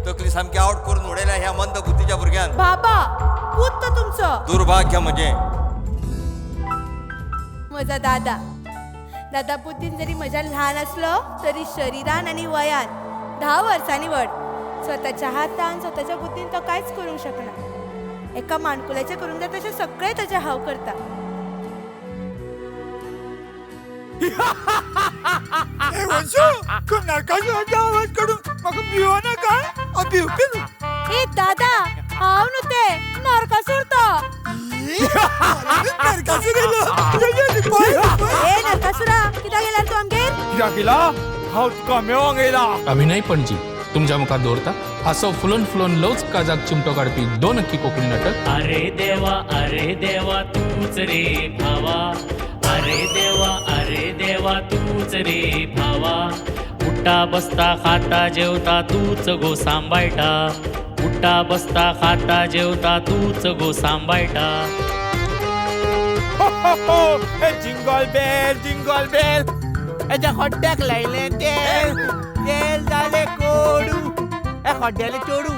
तकली सामकी आवट करून उडयल्या ह्या मंद बुद्धीच्या भुरग्यान. बाबा, पूत तो तुमचो. दुर्भाग्य म्हणजे. म्हजो दादा. दादा बुद्दीन जरी म्हज्यान ल्हान आसलो तरी शरिरान आनी वयान 10 वर्सांनी व्हड. स्वताच्या हातान, स्वताच्या बुद्दीन तो कांयच करूंक शकना. एका माणकुल्याचें करूंक जाय तशें सगळें ताचें हांव करता. ए वंशू, तूं नरकासुराचो आवाज काडून म्हाका भिवो नाका. हांव भिवपी न्हू. ए दादा, हांव न्हू तें, नरकासूर तो. नरकासूर येयलो. ये, ये, पळय, पळय. ए नरकासुरा, कित्याक येयला तूं आमगेर? कित्याक येयला? हांव तुका मेळोंक येयला. अभिनय पणजी तुमच्या मुखार दवरता हांसो फुलोवन फुलोवन लवच काजाक चिमटो काडपी दोन अक्की कोंकणी नाटक. अरे देवा, अरे देवा, तूच रे भावा. अरे देवा, अरे देवा, तूच रे भावा. उठता बसता खाता जेवता तूच गो सांबाळटा. उठता बसता खाता जेवता तूच गो सांबाळटा. जिंगल बेल, जिंगल बेल. एच्या खड्ड्याक लायलें तेल, तेल जालें कोडू. हे खड्ड्यालें चोडू.